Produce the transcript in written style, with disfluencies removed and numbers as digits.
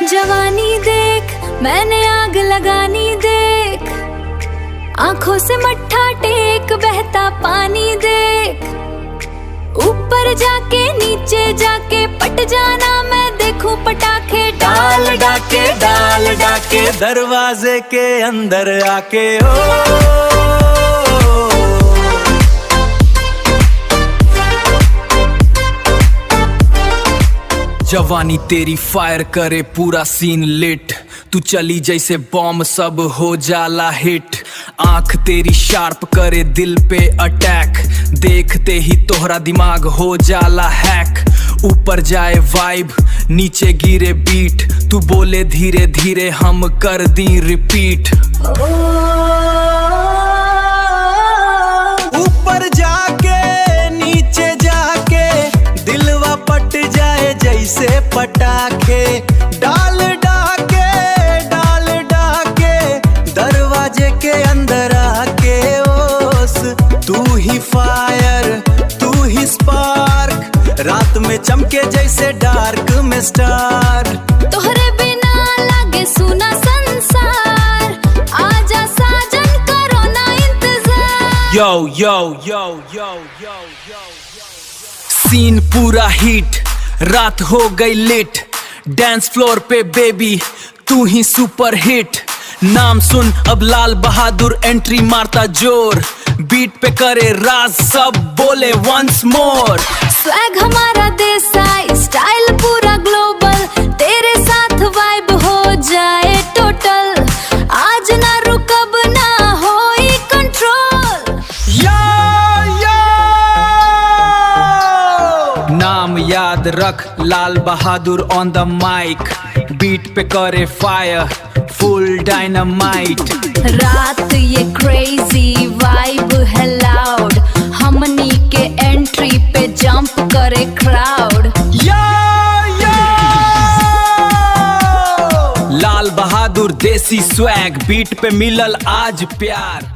जवानी देख मैंने आग लगानी देख, आंखों से मट्ठा टेक बहता पानी देख, ऊपर जाके नीचे जाके पट जाना मैं देखूं पटाखे डाल डाके डाल डाके दरवाजे के अंदर आके ओ। जवानी तेरी फायर करे पूरा सीन लिट, तू चली जैसे बॉम्ब सब हो जाला हिट। आंख तेरी शार्प करे दिल पे अटैक, देखते ही तोहरा दिमाग हो जाला हैक। ऊपर जाए वाइब नीचे गिरे बीट, तू बोले धीरे धीरे हम कर दी रिपीट। ऊपर जाके नीचे जाके दिलवा पट जाए जैसे पटाखे। डाल डाके डाल डाके दरवाजे के अंदर आके ओस। तू ही फायर तू ही स्पार्क, रात में चमके जैसे डार्क में स्टार। तोहरे बिना लागे सुना संसार, आजा साजन करो ना इंतजार। यो यो यो यो यो यो, सीन पूरा हिट, रात हो गई लिट। डांस फ्लोर पे बेबी तू ही सुपर हिट। नाम सुन अब लाल बहादुर एंट्री मारता जोर, बीट पे करे राज सब बोले वंस मोर। स्वैग हमारा देसाई स्टाइल पूरा ग्लोबल, तेरे साथ वाइब हो जाए टोटल, आज ना रुकब ना होई कंट्रोल। यो यो नाम याद रख Lal Bahadur on the mic, beat पे करे फायर फुल डायनामाइट। रात ये क्रेजी वाइब है लाउड, हमनी के एंट्री पे जंप करे क्राउड। यो यो लाल बहादुर देसी स्वैग, बीट पे मिलल आज प्यार।